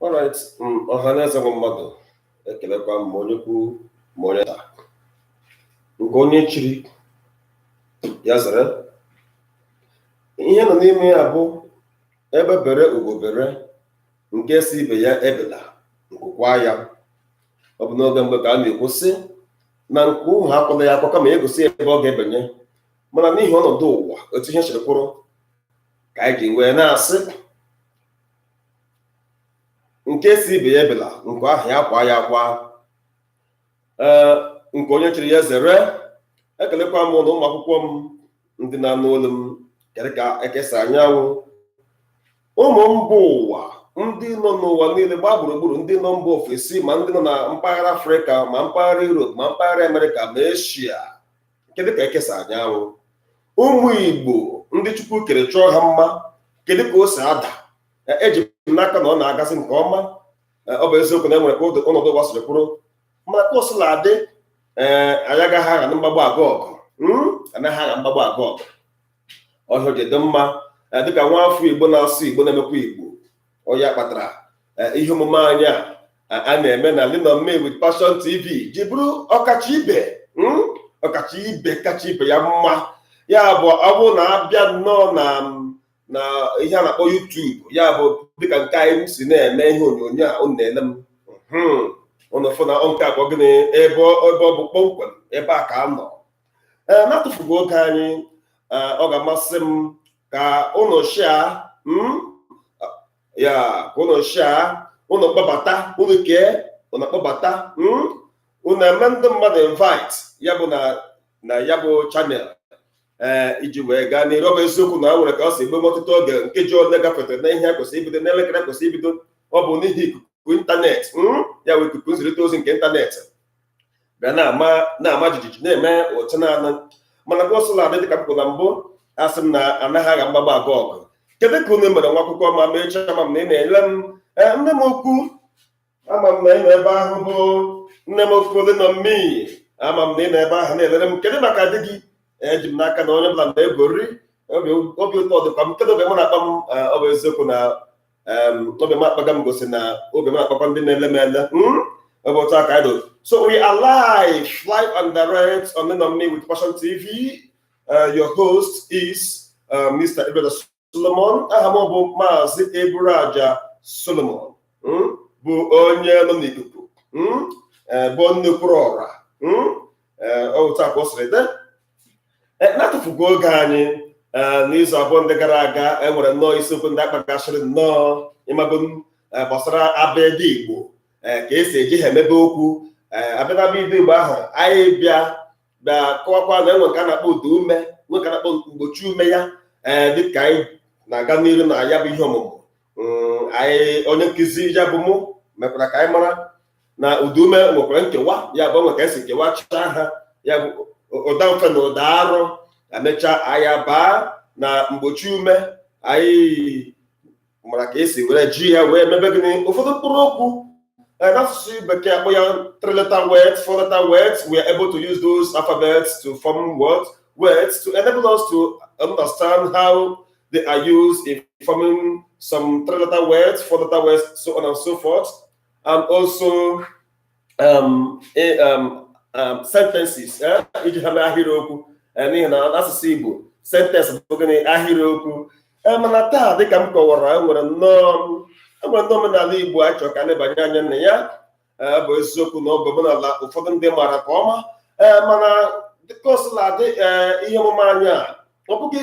Alright, ọha na eze nwe mmadụ, ekelekwa m, ma onye kwu ma onye taa, nke onye chiri ya zere. Ihe nọ n'ime ya bụ ebe bere ugo bere, nke si ibe ya ebela, nkụkwa ya. Ọ bụ n'oge mgbe ka a na-ekwu sị na nke ụhụ akwụla ya akwa, kama egosi ebe ọ ga-ebenye. Mana n'ihi ọnọdụ ụwa, otu ihe siri kwụrụ, ka anyị ji wee na-asị nke si ibe ya ebela, nke ahụ ya kwa ya kwa. Ee, nke onye chiri ya zere. Ekelekwa m na ụmụ akwụkwọ m ndị na-anụ olu m. Kedu ka ekesa anyanwụ, ụmụ mba ụwa ndị nọ n'ụwa niile gbaa gburugburu, ndị nọ mba ofesi, ma ndị nọ na mpaghara Afrịka, ma mpaghara Europe, ma mpaghara Amerịka, ma Eshia? Kedu ka ekesa anyanwụ, ụmụ Igbo ndị Chukwu kere chọọ ha mma? Kedu ka o si ada? Eji m n'aka na ọ na-agasị nke ọma. Ọ bụ eziokwu na e nwere ka ọnọdụ ụwa siri kwụrụ, mana ka o sila adị, ee, anyị agaghị agha na mgbagbo aga ọgụ, anaghị agha mgbagbo aga ọgụ. Ọhịa ji dị mma dịka nwa afọ Igbo na-asụ Igbo, na-emekwa Igbo. Ọ ya kpatara ihe omume anyị a a na-eme na Lean on Me with Passion TV ji bụrụ ọkacha ibe, ọkacha ibe kacha ibe ya mma. Ya bụ, ọ bụrụ na abịa nnọọ na ihe a na-akpọ YouTube, ya bụ dịka nke anyị si na-eme ihe onyonyo a unu na-ele m, unu fụ na nke a bụ gịnị, ebe ọ bụ kpọmkwem ebe a ka a nọ. Ee, na-atụfughị oge anyị, ọ ga-amasị m ka unu share ya, ka unu share, unu kpọbata, unu kee, unu kpọbata, unu eme ndị mmadụ invite, ya bụ na ya bụ channel, ee, iji wee gaa n'iru. Ọ bụ eziokwu na o nwere ka ọ si egbe ọtụtụ oge, nkeji ole gafetere na ihe kwesịrị ibido n'elekere kwesịrị ibido. Ọ bụ n'ihi ikuku ịntanetị, ya bụ ikuku nzirịta ozi nke ịntanetị bịa na-ama jijiji, na-eme otu naanị. Mana ka ọsụla adị, dịka m kwuru na mbụ, asị m na anaghị agha mgbagba aga ọgụ. Kedu ka unu mere, nwa akwụkwọ? Ma mechaa, ama m na ị na-ele m. Ee, nne m ukwu, ama m na ị nọ ebe ahụ, bụ nne m ukwu dị nọ mmiri. Ama m na ị nọ ebe ahụ na-elere m. Kedu maka di gị? Eji m n'aka na onye ọbụla na-egori obi ụtọ dịkwa m. Kedu obi m na-akpa m? Ọ bụ eziokwu na obi m akpaga m gosi na obi m akpakwa ndị na-ele m ele. Ọ bụ otu aka anyị dị. So we are live, live and direct on Lean on Me with Passion TV. Your host is Mr. Ibrahim Solomon. Aha m bụ Maazị Eburaja Solomon, bụ onye nọ n'ikuku, bụ nnekwuru ọra. Ọ otu a ka o siri dị. Na-atụfugo oge anyị, n'izu 2 ndị gara aga, e nwere nnọọ isiokwu ndị akpagasịrị nnọọ ịmago gbasara abịdị Igbo, ka esi eji ha emebe okwu. Abịa na abịdị Igbo ahụ, anyị bịa bịa kọwakwa na enwe nke a na-akpọ ụda ume, nwe nke a na-akpọ mgbochi ume ya. Ee, dịka anyị na-aga n'iru na ya bụ ihe ọmụmụ anyị, onye nkụzi ya bụ mụ mekwara ka anyị mara na ụda ume nwekwara nkewa. Ya bụ, onwe ka esi kewachaa ha, ya bụ ụda mfe na ụda arụ. Emechaa, anyị baa na mgbochi ume. Anyị mara ka esi were ji ya wee mebe gịnị, ụfọdụ mkpụrụ okwu. N'asụsụ Bekee, akpọ ya three letter words, four letter words. We are able to use those alphabets to form what words, to enable us to understand how they are used in forming some three letter words, four letter words, so on and so forth, and also sentences, iji ha mee ahịrịokwu, n'ihi na n'asụsụ Igbo, sentence bụ gịnị? Ahịrịokwu. Mana taa, dịka m kọwara, enwere nnọọ omenala Igbo anyị chọrọ ka anyị anya na ya. Ọ bụ eziokwu na ọ bụ omenala ụfọdụ ndị maara nke ọma, ee, mana dịka o sila dị, ee, ihe omume anyị a, ọ bụghị